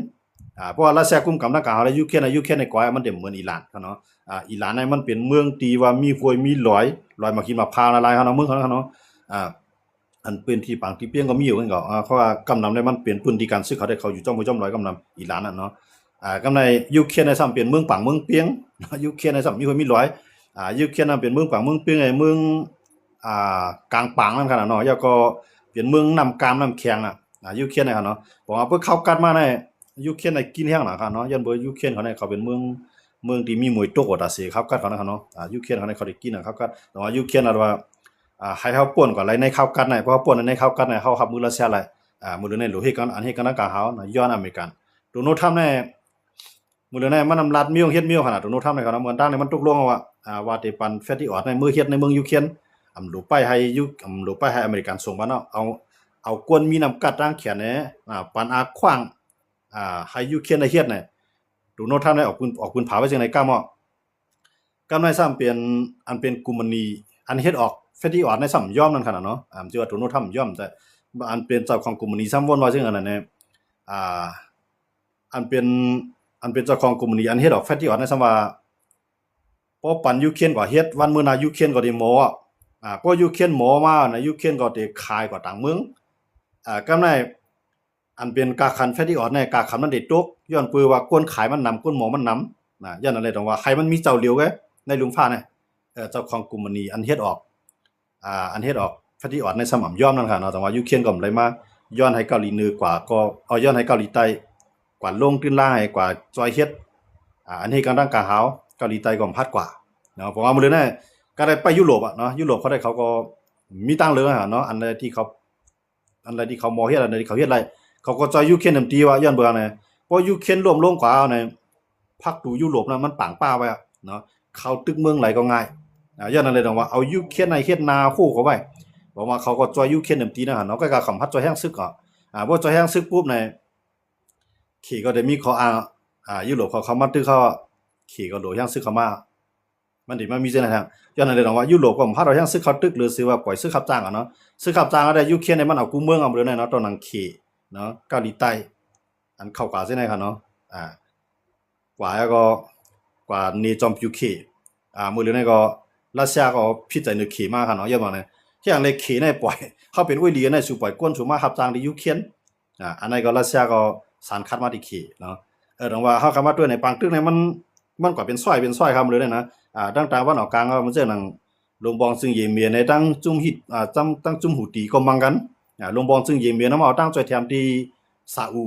ອ່າ ເພາະວ່າຣັດເຊຍກຸມກຳການຫາວແລ້ວ ຢູເຄຣນ ຢູເຄຣນໃນກວ່າມັນເປັນເໝືອນອີຣານເນາະ. ອ່າ ອີຣານໃນມັນເປັນເມືອງທີ່ວ່າມີຫ້ວຍມີລອຍ ລອຍໝາກຫີນໝາກພາວຫຼາຍໆເນາະ ເມືອງເຂົາເນາະ. ອ່າ ອັນເປັນທີ່ປາງທີ່ປ່ຽງກໍມີຢູ່ເນາະ ເພາະວ່າກຳນຳໃນມັນເປັນພື້ນທີ່ການຊື້ເຂົາໄດ້ ເຂົາຢູ່ຈ້ອມຫ້ວຍຈ້ອມລອຍ ກຳນຳອີຣານນະເນາະ. ອ່າ ກຳໃນຢູເຄຣນໃນຊ້ຳເປັນເມືອງປາງເມືອງປ່ຽງ ຢູເຄຣນໃນຊ້ຳມີຫ້ວຍມີລອຍ. ອ່າ ຢູເຄຣນນັ້ນເປັນເມືອງປາງເມືອງປ່ຽງ ໃນເມືອງ ອ່າ ກາງປາງນັ້ນຂະໜາດເນາະ ແລ້ວກໍເປັນເມືອງນ້ຳກາມນ້ຳແຂງນະ ອ່າ ຢູເຄຣນນະຄັບເນາະ. ເພາະວ່າເພິ່ນເຂົ້າກັດມາໃນຢູເຄຣນໃນກິນແຮງນະຄັບເນາະ ຍ້ອນເບີຢູເຄຣນເຂົາໃນເຂົາເປັນເມືອງ ເມືອງທີ່ມີມວຍຕົກວ່າຕາເສ ເຂົ້າກັດເຂົານະຄັບເນາະ. ອ່າ ຢູເຄຣນເຂົາໃນເຂົາໄດ້ກິນນະ ເຂົ້າກັດ ແຕ່ວ່າຢູເຄຣນລະວ່າ ອ່າ ໃຫ້ເຮົາປ່ນກ່ອນໄລໃນຂ່າວກັດໃນ ເພາະເຮົາປ່ນໃນຂ່າວກັດໃນ ເຮົາຮັບມືຣັດເຊຍໄລ ອ່າ ມື້ເດີນໃນໂລເຮັດກັນ ອັນເຮັດກັນນຳການຫາວນະ ຍ້ອນອາເມລິກັນ ໂດນັລທຣຳໃນ ມື້ເດີນໃນມັນນຳລັດມ້ຽວເຮັດມ້ຽວຂະໜາດ ໂດນັລທຣຳໃນຂະໜາດ ເມື່ອຕັ້ງໃນມັນຕົກລົງວ່າ ອ່າ ວ່າແຕ່ປັນແຟດທຽວໃນມື້ເຮັດໃນເມືອງຢູເຄຣນ ອຳໂລໄປໃຫ້ຢູ ອຳໂລໄປໃຫ້ອາເມລິກັນສົ່ງມາເນາະ ເອົາ ເອົາກວນມີນ້ຳກັດທາງແຂນແນ່ ອ່າ ປັນອາຂວາງ ອ່າ ໃຫ້ຢູເຄຣນໄດ້ເຮັດໃນ ໂດນັລທຣຳໄດ້ອອກປືນ ອອກປືນຜາໄວ້ຈັ່ງໃດກຳເນາະ. ກຳໃນຊ້ຳເປັນ ອັນເປັນກຸມມານີ ອັນເຮັດອອກແຟດທຽວໃນຊ້ຳຍອມນັ້ນຂະໜາດເນາະ ອ່າ ທີ່ວ່າໂດນັລທຣຳຍອມ ແຕ່ອັນເປັນເຈົ້າຂອງກຸມມານີຊ້ຳວົນວ່າເຊິ່ງອັນນັ້ນແນ່ ອ່າ ອັນເປັນ ອັນເປັນເຈົ້າຂອງກຸມມານີ ອັນເຮັດອອກແຟດທຽວໃນຊ້ຳວ່າ ພໍປັນຢູເຄຣນກໍເຮັດ ວັນມື້ໜ້າຢູເຄຣນກໍໄດ້ໝໍ ອ່າ ພໍຢູເຄຣນໝໍມານະ ຢູເຄຣນກໍໄດ້ຂາຍກວ່າຕ່າງເມືອງ ອ່າ ກຳໃນ ອັນເປັນກາກຂັນແຟດທຽວໃນກາກຂັນມັນໄດ້ຕົກ ຍ້ອນເປີວ່າຄົນຂາຍມັນນຳ ຄົນໝໍມັນນຳນະ ຍ້ອນນັ້ນແຫຼະ ຕ້ອງວ່າໃຫ້ມັນມີເຈົ້າດຽວໃນລຸ່ມຟ້ານະ ເອີ ເຈົ້າຂອງກຸມມານີອັນເຮັດອອກ ອ່າ ອັນເຮັດອອກແຟດທຽວໃນຊ້ຳອຳຍອມນັ້ນຂະໜາດເນາະ. ແຕ່ວ່າຢູເຄຣນກໍບໍ່ໄດ້ມາ ຍ້ອນໃຫ້ເກົາຫຼີເໜືອກວ່າ ກໍ ເອົາ ຍ້ອນໃຫ້ເກົາຫຼີໃຕ້ກວ່າລົງຕື້ນລາງໃຫ້ກວ່າຊ່ອຍເຮັດ ອ່າ ອັນເຮັດການຕັ້ງການຫາວ ເກົາຫຼີໃຕ້ກໍພັດກວ່າເນາະ. ເພາະວ່າມື້ເດີນໃນກໍໄດ້ໄປຢູໂຣບອະເນາະ ຢູໂຣບເຂົາໄດ້ ເຂົາກໍມີທາງເລືອກຫັ້ນເນາະ ອັນໃດທີ່ເຂົາ ອັນໃດທີ່ເຂົາບໍ່ເຮັດ ອັນໃດທີ່ເຂົາເຮັດໄດ້ ເຂົາກໍຊ່ອຍຢູເຄຣນເຕັມທີ່ວ່າ ຍ້ອນເບິ່ງໃນ ພໍຢູເຄຣນລົ້ມລົງກວ່າໃນ ພັກຕູຢູໂຣບນັ້ນມັນປາງປ້າໄວ້ເນາະ ເຂົາຕຶກເມືອງໃດກໍງ່າຍ ອາ ຍ້ອນນັ້ນເລີຍຕ້ອງວ່າເອົາຢູເຄຣນໃຫ້ເຮັດນາໂຮເຂົ້າໄວ້ ເພາະວ່າເຂົາກໍຊ່ອຍຢູເຄຣນເຕັມທີ່ນະເນາະ ກໍກະຄຳຮັດຊ່ອຍແຮງຊຶກເນາະ ອາ ບໍ່ຊ່ອຍແຮງຊຶກປຸບໃນ ເຂກໍໄດ້ມີຂໍ້ອ້າງ ອາ ຢູໂຣບເຂົາເຂົ້າມາຕຶກເຂົາ ເຂກໍໂດດແຮງຊຶກເຂົ້າມາ ມັນຊິມາມີຈັ່ງໃດແທ້ ຍ້ອນນັ້ນເລີຍຕ້ອງວ່າ ຢູໂຣບກໍບໍ່ພາດເອົາແຮງຊຶກເຂົ້າຕຶກ ຫຼື ຊິວ່າປ່ອຍຊຶກຮັບຈ້າງເອົາເນາະ ຊຶກຮັບຈ້າງເອົາໄດ້ ຢູເຄຣນນີ້ມັນເອົາກູເມືອງເອົາໝົດເລີຍເນາະ ຕອນນັ້ນເຂເນາະ ເກົາຫຼີໃຕ້ ອັນເຂົ້າກວ່າຊິໄດ້ຄັນເນາະ ອາ ກວ່າແລ້ວກໍ ກວ່າເນຈອມຢູ່ເຂ ອາ ມື້ເລີຍນີ້ກໍຣັດເຊຍກໍຜິດໃຈເໜືອເຂມາຄັນເນາະ ຢ່າວ່າແນວ ເຮັດຫຍັງເລີຍເຂໃນປ່ອຍ ເຮົາເປັນອວຍລີໃນ ສູປ່ອຍກວນ ສູມາຮັບຈ້າງທີ່ຢູເຄຣນ ອາ ອັນໃດກໍຣັດເຊຍກໍສານຂັດມາທີ່ເຂເນາະ ເອີ ແຕ່ວ່າເຮົາເຂົ້າມາຕົວໃນປາງຕຶກໃນມັນ ມັນກໍເປັນຊອຍ ເປັນຊອຍຄັນເລີຍນະ ອາ ຕັ້ງແຕ່ຕາເວັນອອກກາງ ເອົາມາເຈີໜັງ ລົງບອງຊຶງເຢເມນໃນ ທັງຈຸ້ມຮີ ອາ ທັງ ທັງຈຸ້ມຫູຕີກໍມັງກັນ ອາ ລົງບອງຊຶງເຢເມນ ນຳເອົາຕັ້ງຊ່ອຍແຖມທີ່ຊາອຸ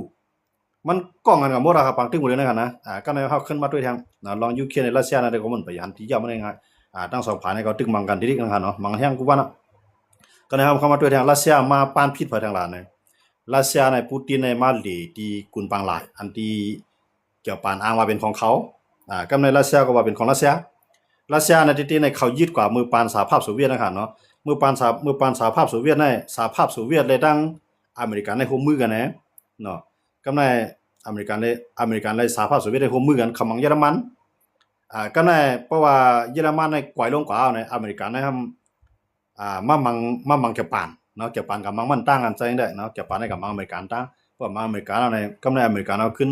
ມັນກ້ອງກັນກັບໝົດອະຄັບ ປາງຕຶກໝົດເລີຍນະຄັນນະ ອາ ກໍໃນເຮົາຂຶ້ນມາຕົວແທງນະ ລອງຢູເຄຣນ ແລະ ຣັດເຊຍນະ ແຕ່ກໍມັນໄປຫັນທີ່ຢາກມັນງ່າຍ ອາ ທັງສອງຝ່າຍນີ້ກໍຕຶກມັງກັນທີ່ດິກນະຄັນເນາະ ມັງແຮງກວ່ານະ ກໍໃນເຮົາເຂົ້າມາຕົວແທງ ຣັດເຊຍມາປານຜິດໃຜທາງຫຼານ ຣັດເຊຍໃນ ປູຕິນໃນ ມາເລທີ່ກຸນປາງລາຍ ອັນທີ່ ກ່ຽວປານອ້າງວ່າເປັນຂອງເຂົາ ອາ ກັບໃນຣັດເຊຍກໍວ່າເປັນຂອງຣັດເຊຍ ຣັດເຊຍໃນທີ່ຈິງໃນເຂົາຍຶດກວ່າມື້ປານສະຫະພາບໂຊວຽດນະຄັນເນາະ ມື້ປານສະ ມື້ປານສະຫະພາບໂຊວຽດໃນ ສະຫະພາບໂຊວຽດ ແລະ ທັງອາເມລິກັນໄດ້ຮ່ວມມືກັນແນ ເນາະ ກັບໃນອາເມລິກັນ ແລະ ອາເມລິກັນ ແລະ ສະຫະພາບໂຊວຽດໄດ້ຮ່ວມມືກັນ ເຂົາມັງເຢຍລະມັນ ອາ ກັບໃນ ເພາະວ່າເຢຍລະມັນໃນກວາຍລົງກວ່າເຮົາໃນ ອາເມລິກັນໃນ ອາ ມາມັງ ມາມັງຈະປານເນາະ ຈະປານກັບມັງມັນຕ່າງກັນຈັ່ງໃດເນາະ ຈະປານໃນກັບມັງອາເມລິກັນຕ່າງ ເພາະມັງອາເມລິກັນເຮົາໃນ ກັບໃນອາເມລິກັນເຮົາຂຶ້ນ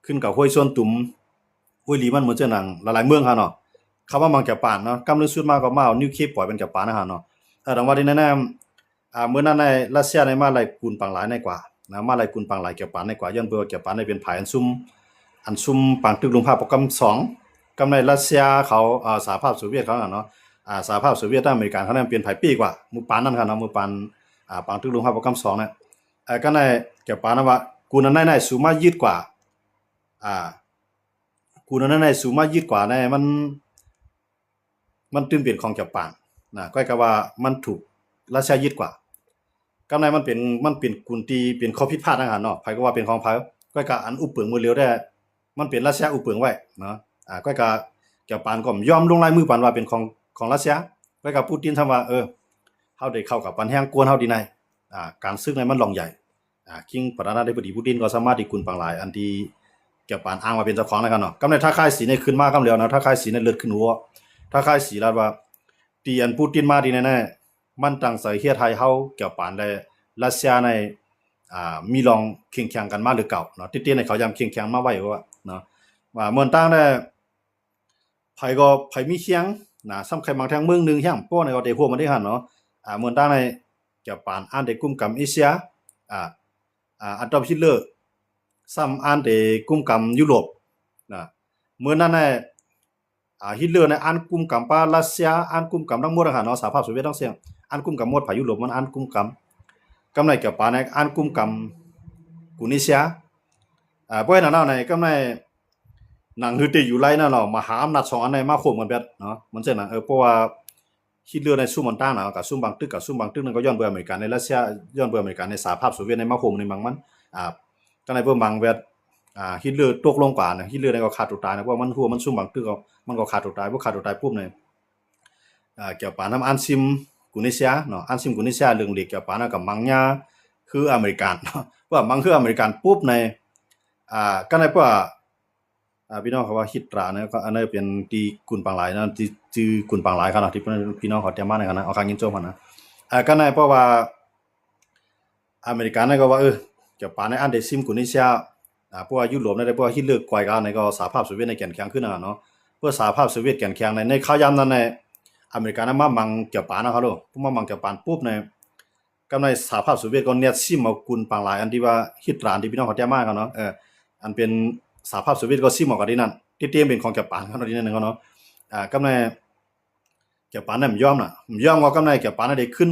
ຂຶ້ນກັບຫ້ວຍຊວນຕຸມ ຫ້ວຍລີມັນ ເໝືອນເຊັ່ນໜັງຫຼາຍໆເມືອງເຮົາເນາະ ເຂົາມາມັງຈະປານເນາະ ກຳລັງສຸດມາກໍມາເອົານິວເຄລຍປ່ອຍເປັນຈະປານນະເຮົາເນາະ ເອີ ຕ້ອງວ່າທີ່ແນ່ໆ ອ່າ ເມື່ອນັ້ນໃນຣັດເຊຍໃນມາໄລ່ກຸນປາງຫຼາຍໃນກວ່ານະ ມາໄລ່ກຸນປາງຫຼາຍກຽວປານໃນກວ່າ ຍ້ອນເພາະວ່າກຽວປານໃນເປັນຝ່າຍອັນຊຸມ ອັນຊຸມປາງຕຶກລົງພາກປົກກຳສອງ ກັບໃນຣັດເຊຍເຂົາ ອ່າ ສະຫະພາບໂຊວຽດເຂົານະເນາະ ອ່າ ສະຫະພາບໂຊວຽດ ອາເມລິກາເຂົານັ້ນເປັນຝ່າຍເປ້ກວ່າ ມື້ປານນັ້ນຫັ້ນເນາະ ມື້ປານ ອ່າ ປາງຕຶກລົງພາກປົກກຳສອງນະ ເອີ ກັບໃນກຽວປານນະວ່າ ກູນອັນໃນໆ ສູມາຍຶດກວ່າ ອ່າ ກູນອັນໃນໆ ສູມາຍຶດກວ່າແນ່ ມັນ ມັນຕື່ມເປັນຂອງກຽວປານນະ ຂ້ອຍກໍວ່າມັນຖືກຣັດເຊຍຍຶດກວ່າ ກັບໃນມັນເປັນ ມັນເປັນກຸນທີ່ເປັນຂໍ້ຜິດພາດທາງຫັ້ນເນາະ ໃຜກໍວ່າເປັນຂອງໃຜ ຂ້ອຍກໍອັນອຸບເປິງມື້ຫຼຽວແດ່ ມັນເປັນຣັດເຊຍອຸບເປິງໄວ້ເນາະ ອ່າ ຂ້ອຍກໍ ກຽວປານກໍຍອມລົງລາຍມືປານວ່າເປັນຂອງ ຂອງຣັດເຊຍ ຂ້ອຍກໍປູຕິນຖາມວ່າ ເອີ ເຮົາໄດ້ເຂົ້າກັບປານແຮງກວນເຮົາດີໃນ ອ່າ ການສຶກໃນມັນລອງໃຫຍ່ ອ່າ ຄິງປະທານາທິບໍດີປູຕິນກໍສາມາດທີ່ກຸນປາງຫຼາຍ ອັນທີ່ກຽວປານອ້າງວ່າເປັນເຈົ້າຂອງນະຄັບເນາະ ກັບໃນຖ້າຄ້າຍສີໃນຂຶ້ນມາຄຳແລ້ວນະ ຖ້າຄ້າຍສີໃນເລີດຂຶ້ນຫົວ ຖ້າຄ້າຍສີລາດວ່າ ທີ່ອັນປູຕິນມາທີ່ແນ່ໆ ມັນຕັ້ງໃຈເຮັດໃຫ້ເຮົາກຽວປານ ແລະ ຣັດເຊຍໃນ ອ່າ ມີລອງເຄັ່ງແຂງກັນມາຫຼືເກົ່າເນາະ ຕິດໆ ໃນເຂົາຍາມເຄັ່ງແຂງມາໄວ້ວ່າເນາະ ວ່າເມີນຕ່າງແດ່ ໃຜກໍໃຜມີຄຽງນະ ສ່ຳໃຄບາງແທ່ງເມືອງໜຶ່ງແຮງປ້ອນໃນກໍໄດ້ຮ່ວມກັນເດ້ຫັ້ນເນາະ ອ່າ ເມີນຕ່າງໃນກຽວປານອັນໄດ້ກຸມກຳເອເຊຍ ອ່າ ອ່າ ອາດອບຮິດເລີ ສ່ຳອັນໄດ້ກຸມກຳຢູໂຣບນະ ເມີນນັ້ນໃນ ອ່າ ຮິດເລີໃນອັນກຸມກຳປາຣັດເຊຍ ອັນກຸມກຳທັງໝົດຫັ້ນເນາະ ສະຫະພາບໂຊວຽດທັງເຊິ່ງ ອັນກຸມກຳໝົດ ພາກຢູໂຣບມັນອັນກຸມກຳ ກັບໃນກຽວປານໃນອັນກຸມກຳກູເນເຊຍ ອ່າ ບໍ່ເຫັນໜ້າເນາະ ໃນກັບໃນ ໜັງຮືເຕຢູ່ໄລນະເນາະ ມະຫາອຳນາດສອງອັນໃນມາໂຄມກັນແບບເນາະ ມັນເຊັ່ນນັ້ນ ເອີ ເພາະວ່າຮິດເລີໃນຊຸມອັນຕ່າງນະ ກະຊຸມບາງຕຶກ ກະຊຸມບາງຕຶກນັ້ນກໍຍ້ອນເບື່ອອາເມລິກາໃນຣັດເຊຍ ຍ້ອນເບື່ອອາເມລິກາໃນສະຫະພາບໂຊວຽດໃນມາໂຄມໃນມັງມັນ ອ່າ ກໍໃນເບື່ອມັງແບບ ອ່າ ຮິດເລີຕົກລົງກວ່ານະ ຮິດເລີໃນກໍຂ້າຕົວຕາຍນະ ເພາະມັນຮູ້ວ່າມັນຊຸມບາງຕຶກ ມັນກໍຂ້າຕົວຕາຍ ບໍ່ຂ້າຕົວຕາຍປຸບໃນ ອ່າ ກຽວປານນຳອັນຊິມກູເນເຊຍເນາະ ອັນຊິມກູເນເຊຍເລື່ອງເລກ ກຽວປານນະກໍມັງຍາຄືອາເມລິການເນາະ ເພາະວ່າມັງຄືອາເມລິການປຸບໃນ ອ່າ ກໍໃນເພາະວ່າ ອ່າ ພີ່ນ້ອງເຂົາວ່າຮິດຕານະ ກໍອັນນັ້ນເປັນທີ່ກຸນປາງຫຼາຍນະ ທີ່ຈື່ກຸນປາງຫຼາຍເຂົາເນາະ ທີ່ພີ່ນ້ອງເຂົາຕຽມມາໃນຫັ້ນນະ ເອົາຄ່າຍິນຊົມຫັ້ນນະ ເອີ ກໍໃນເພາະວ່າ ອາເມລິການັ້ນກໍວ່າ ເອີ ກຽວປານໃນອັນໄດ້ຊິມກູເນເຊຍ ອ່າ ເພາະວ່າຢູໂຣບໃນ ເພາະວ່າຮິດເລີກ່ອຍກັນໃນກໍສະຫະພາບໂຊວຽດໃນແກ່ນແຂງຂຶ້ນນະເນາະ ເພາະສະຫະພາບໂຊວຽດແກ່ນແຂງໃນ ໃນຄາວຍາມນັ້ນໃນ ອາເມລິການັ້ນມາມັງກຽວປານນະ ເຂົາໂລ ມາມັງກຽວປານປຸບໃນ ກັບໃນສະຫະພາບໂຊວຽດກໍແນບຊິມເອົາກຸນປາງຫຼາຍ ອັນທີ່ວ່າຮິດຕານທີ່ພີ່ນ້ອງເຂົາແຈ້ງມາເນາະ ເອີ ອັນເປັນສະຫະພາບໂຊວຽດກໍຊິມເອົາກັນທີ່ນັ້ນ ທີ່ເຕັມເປັນຂອງກຽວປານເນາະ ທີ່ນັ້ນເນາະ ອ່າ ກັບໃນກຽວປານນັ້ນບໍ່ຍອມນະ ບໍ່ຍອມກໍກັບໃນກຽວປານນັ້ນໄດ້ຂຶ້ນ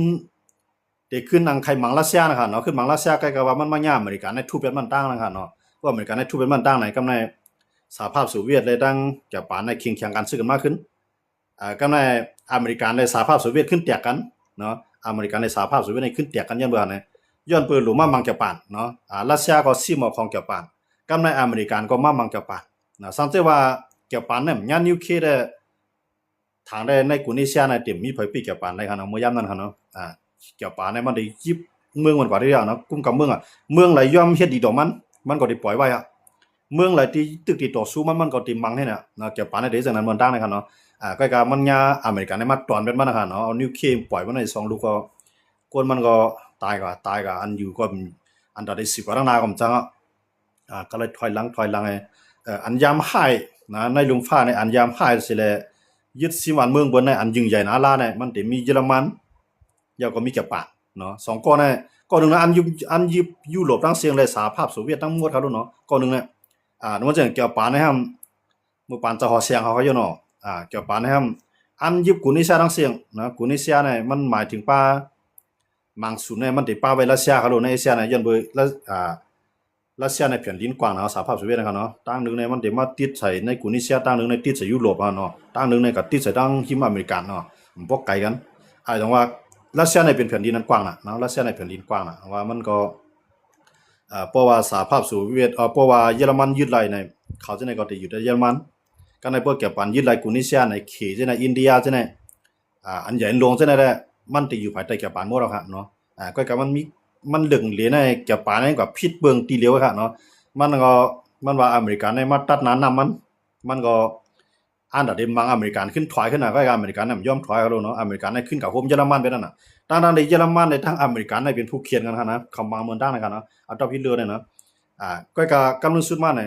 ໄດ້ຂຶ້ນອັງໄຄມັງຣັດເຊຍນະຄັບເນາະ ຂຶ້ນມັງຣັດເຊຍ ໃກ້ກັບວ່າມັນມາຍາມອາເມລິກາໃນທຸບແບບມັນຕ່າງນະຄັບເນາະ ເພາະອາເມລິກາໃນທຸບແບບມັນຕ່າງໃນ ກັບໃນສະຫະພາບໂຊວຽດ ແລະ ທັງກຽວປານໃນເຄັ່ງແຂງກັນ ຊຶກກັນມາຂຶ້ນ ອ່າ ກັບໃນອາເມລິກາ ແລະ ສະຫະພາບໂຊວຽດຂຶ້ນແຕກກັນເນາະ ອາເມລິກາ ແລະ ສະຫະພາບໂຊວຽດນີ້ຂຶ້ນແຕກກັນ ຍ້ອນເບິ່ງຫັ້ນນະ ຍ້ອນເພິ່ນລົງມາມັງກຽວປານເນາະ ອ່າ ຣັດເຊຍກໍຊິມເອົາຂອງກຽວປານ ກັບໃນອາເມລິກາກໍມາມັງກຽວປານນະ ສັງເກດວ່າກຽວປານນັ້ນຍານນິວເຄລແດ່ ທາງໃດໃນກູເນເຊຍນັ້ນເຕັມມີໃຜປີກຽວປານໄດ້ຄັບເນາະ ເມື່ອຍາມນັ້ນຄັບເນາະ ອ່າ ກຽວປານນັ້ນມັນໄດ້ຍຶດເມືອງມັນກວ່າເທື່ອເນາະ ກຸມກຳເມືອງ ເມືອງໃດຍອມເຮັດດີຕໍ່ມັນ ມັນກໍໄດ້ປ່ອຍໄວ້ອະ ເມືອງໃດທີ່ຕຶກຕິດຕໍ່ສູ້ມັນ ມັນກໍຕິມັງໃຫ້ນະ ນະ ກຽວປານໄດ້ຈັ່ງນັ້ນເໝືອນຕ່າງນະຄັບເນາະ ອ່າ ກໍກະມັນຍາອາເມລິກາໄດ້ມາຕອນເປັນມັນນະຄັບເນາະ ເອົານິວເຄລປ່ອຍມັນໄດ້ສອງລູກ ກໍຄົນມັນກໍຕາຍກໍຕາຍ ກໍອັນຢູ່ກໍອັນຕະໄດ້ສິບກວ່າທາງໜ້າກໍບໍ່ຈັກເນາະ ອ່າ ກໍເລີຍຖອຍຫຼັງ ຖອຍຫຼັງ ເອີ ອັນຍາມຮ້າຍນະ ໃນລຸ່ມຟ້າໃນອັນຍາມຮ້າຍຊິແລ ຍຶດຊິມບ້ານເມືອງເບິ່ນໃນອັນຍິ່ງໃຫຍ່ໜາຫຼາໃນ ມັນໄດ້ມີເຢຍລະມັນ ແລ້ວກໍມີກຽວປານເນາະ ສອງກ້ອນໃນ ກ້ອນໜຶ່ງນະ ອັນຍຶດ ອັນຍຶດຢູໂຣບທັງເຊິ່ງ ແລະ ສະຫະພາບໂຊວຽດທັງໝົດຄັບເນາະ ກ້ອນໜຶ່ງນະ ອ່າ ມັນຈະກຽວປານໃນຫັ້ນ ເມື່ອປານຈະຫໍແສງເຮົາຢູ່ເນາະ ອ່າ ກຽວປານໃນຫັ້ນ ອັນຍຶດກູເນເຊຍທັງເຊິ່ງນະ ກູເນເຊຍໃນມັນໝາຍເຖິງປະ ບາງສ່ວນໃນມັນໄດ້ປະໄວ້ຣັດເຊຍຄັບໂລ ໃນເອເຊຍໃນ ຍ້ອນເບີ ອ່າ ຣັດເຊຍໃນແຜ່ນດິນກວ້າງນະ ສະຫະພາບໂຊວຽດນະຄັບເນາະ ທາງໜຶ່ງໃນມັນໄດ້ມາຕິດໃສ່ໃນກູເນເຊຍ ທາງໜຶ່ງໃນຕິດໃສ່ຢູໂຣບເນາະ ທາງໜຶ່ງໃນກໍຕິດໃສ່ທາງຮິມອາເມລິກາເນາະ ມັນບໍ່ໄກກັນ ອາ ຈັ່ງວ່າຣັດເຊຍໃນເປັນແຜ່ນດິນອັນກວ້າງນະເນາະ ຣັດເຊຍໃນແຜ່ນດິນກວ້າງນະ ວ່າມັນກໍ ອ່າ ເພາະວ່າສະຫະພາບໂຊວຽດ ເອີ ເພາະວ່າເຢຍລະມັນຍຶດໄລ່ໃນ ເຂົາຈັ່ງໃດກໍໄດ້ຢູ່ແຕ່ເຢຍລະມັນ ກໍໃນພວກກຽວປານຍຶດໄລ່ກູເນເຊຍໃນ ເຂດຈັ່ງໃດ ອິນເດຍຈັ່ງໃດ ອ່າ ອັນໃຫຍ່ຫຼວງຈັ່ງໃດແຫຼະ ມັນໄດ້ຢູ່ພາຍໃຕ້ກຽວປານໝົດແລ້ວຄັບເນາະ ອ່າ ກໍກະມັນມີ ມັນເລື່ອງເລໃນກຽວປານນີ້ກໍຜິດເບິ່ງຕີຫຼຽວຄັບເນາະ ມັນກໍ ມັນວ່າອາເມລິກາໃນມາຕັດໜ້ານ້ຳມັນ ມັນກໍ ອັນດາໄດ້ມັງອາເມລິກາຂຶ້ນຖອຍຂຶ້ນນະ ກໍອາເມລິການຳຍອມຖອຍເອົາໂລດເນາະ ອາເມລິການຂຶ້ນກະໂຮມເຢຍລະມັນໄປນັ້ນນະ ທັງໆທີ່ເຢຍລະມັນໃນທັງອາເມລິການໃນເປັນຜູ້ຂຽນກັນຫັ້ນນະ ຄຳວ່າເໝືອນຕ່າງນະຄັບນະ ອາດອບຮິດເລີນີ້ນະ ອ່າ ກໍກະກຳລັງສຸດມາໃນ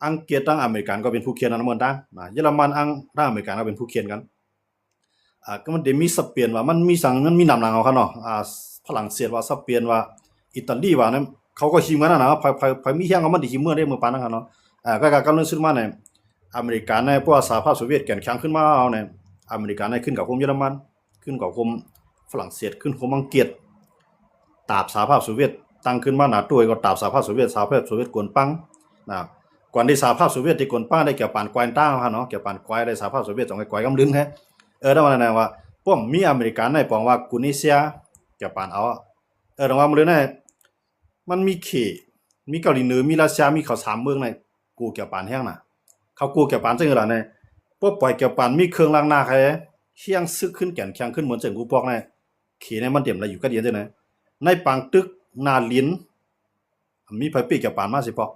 ອັງກິດທັງອາເມລິການກໍເປັນຜູ້ຂຽນກັນເໝືອນຕ່າງນະ ເຢຍລະມັນອັງ ທັງອາເມລິການກໍເປັນຜູ້ຂຽນກັນ ອ່າ ກໍມັນໄດ້ມີສະເປນວ່າ ມັນມີສັງ ມັນມີນຳຫຼັງເຮົາ ຄັນເນາະ ອ່າ ຝຣັ່ງເສດວ່າ ສະເປນວ່າ ອີຕາລີວ່ານັ້ນ ເຂົາກໍຫິມກັນນະ ໃຜ ໃຜ ໃຜມີແຮງກໍມັນໄດ້ຫິມເມືອງເດ້ ມື້ປານນັ້ນ ຄັນເນາະ ອ່າ ກໍ ກໍ ກໍເລີ່ມຂຶ້ນມາໃນ ອາເມລິກາໃນ ເພາະວ່າສະຫະພາບໂຊວຽດແກ່ນແຂງຂຶ້ນມາເອົາໃນ ອາເມລິກາໃນຂຶ້ນເຂົ້າໂຮມເຢຍລະມັນ ຂຶ້ນເຂົ້າໂຮມຝຣັ່ງເສດ ຂຶ້ນໂຮມອັງກິດ ຕາບສະຫະພາບໂຊວຽດຕັ້ງຂຶ້ນມາ ນາໂຕ ກໍຕາບສະຫະພາບໂຊວຽດ ສະຫະພາບໂຊວຽດກວນປັງນະ ກ່ອນທີ່ສະຫະພາບໂຊວຽດຈະກວນປັງໄດ້ ແກວປານກວາຍຕ່າງຫາກເນາະ ແກວປານກວາຍໄດ້ ສະຫະພາບໂຊວຽດຕ້ອງໄດ້ກວາຍກຳລຶນແຮ ເອີ ແຕ່ວ່ານັ້ນນະວ່າ ພວກມີອາເມລິກາໃນປອງວ່າກຸນເອເຊຍ ແກວປານເອົາ ເອີ ແຕ່ວ່າມື້ນີ້ນະ ມັນມີເຂ ມີເກົາຫຼີເໜືອ ມີຣັດເຊຍ ມີເຂົາສາມເມືອງໃນ ກົວແກວປານແຮງນະ ເຂົາກົວແກວປານຈັ່ງໃດລະໃນ ບໍ່ປ່ອຍແກວປານມີເຄື່ອງລັກໜ້າໃຜ ແຮງສຶກຂຶ້ນແກ່ນແຂງຂຶ້ນ ເໝືອນເຊິ່ງກູປອກໃນ ເຂໃນມັນເຕັມລະຢູ່ກັດເຢັນຈັ່ງໃດ ໃນປາງຕຶກໜ້າລິນ ມີໃຜເປກແກວປານມາຊິເພາະ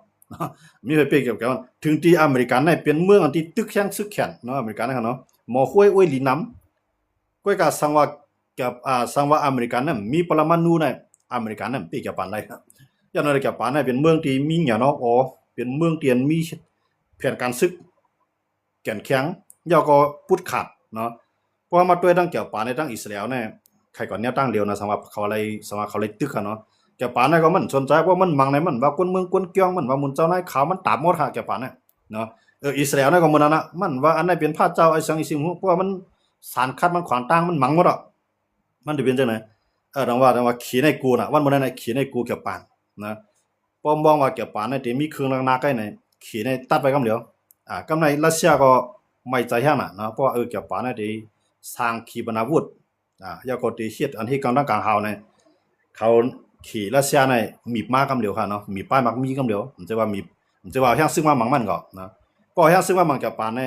ມີໃຜເປກແກວປານ ເຖິງທີ່ອາເມລິກັນໃນເປັນເມືອງອັນທີ່ຕຶກແຮງຊຶກແຂນເນາະ ອາເມລິກັນນະເນາະ ໝໍຫ້ວຍອວຍຫຼີນຳ ກ້ວຍກາສັງວ່າ ກັບ ອ່າ ສັງວ່າອາເມລິກັນນັ້ນມີປະລະມານູໃນ ອາເມລິກັນນັ້ນເປກແກວປານໄດ້ ຢ່າງໜ້ອຍແກວປານໃນເປັນເມືອງທີ່ມີຫຍັງເນາະ ອໍ ເປັນເມືອງທີ່ອັນມີແຜນການຊຶກ ແກ່ນແຂງ ແລ້ວກໍປຸດຂາດເນາະ ເພາະວ່າມາດ້ວຍທັງແກວປານໃນທັງອິດສະຣາເອວໃນ ໃຜກໍແນວຕັ້ງດຽວນະ ສຳລັບເຂົາໄລ່ ສຳລັບເຂົາໄລ່ຕຶກຫັ້ນເນາະ ແກວປານໃນກໍມັນສົນໃຈ ເພາະມັນມັງໃນ ມັນວ່າກົນເມືອງກົນກ້ຽງ ມັນວ່າໝູນເຈົ້ານາຍຂາວ ມັນຕາບໝົດຫາແກວປານໃນເນາະ ເອີ ອິດສະຣາເອວໃນກໍມື້ນັ້ນນະ ມັນວ່າອັນໃດເປັນພະເຈົ້າ ໄອ້ສັງອີ່ຊິງຮູ້ ເພາະວ່າມັນສານຄັດ ມັນຂວາງທາງ ມັນມັງໝົດອະ ມັນຈະເປັນຈັ່ງໃດ ເອີ ດັ່ງວ່າ ດັ່ງວ່າເຂໃນໂກນະ ວັນມື້ນັ້ນນະ ເຂໃນໂກແກວປານນະ ປ້ອມມອງວ່າແກວປານໃນທີ່ມີເຄື່ອງລັກໜ້າໃກ້ໃນ ເຂໃນຕັດໄປກຳດຽວ ອ່າ ກຳໃນຣັດເຊຍກໍໄໝ້ໃຈແຮງນະເນາະ ເພາະວ່າ ເອີ ແກວປານໃນທີ່ສ້າງຂີປະນາວຸດ ອ່າ ແລ້ວກໍທີ່ເຮັດອັນເຮັດກາງດັ່ງກາງຫາວໃນ ເຂົາເຂຣັດເຊຍໃນ ມີບມາກຳດຽວຫັ້ນເນາະ ມີບປາຍໝາກມີກຳດຽວ ມັນຈະວ່າມີ ມັນຈະວ່າແຮງຊຶກມາໝັງມັນກໍນະ ກໍແຮງຊຶກມາໝັງແກວປານໃນ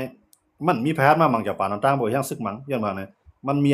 ມັນມີພະຍາດມາໝັງແກວປານຕ່າງໆ ບໍ່ແຮງຊຶກໝັງ ຍ້ອນວ່າໃນ ມັນມີ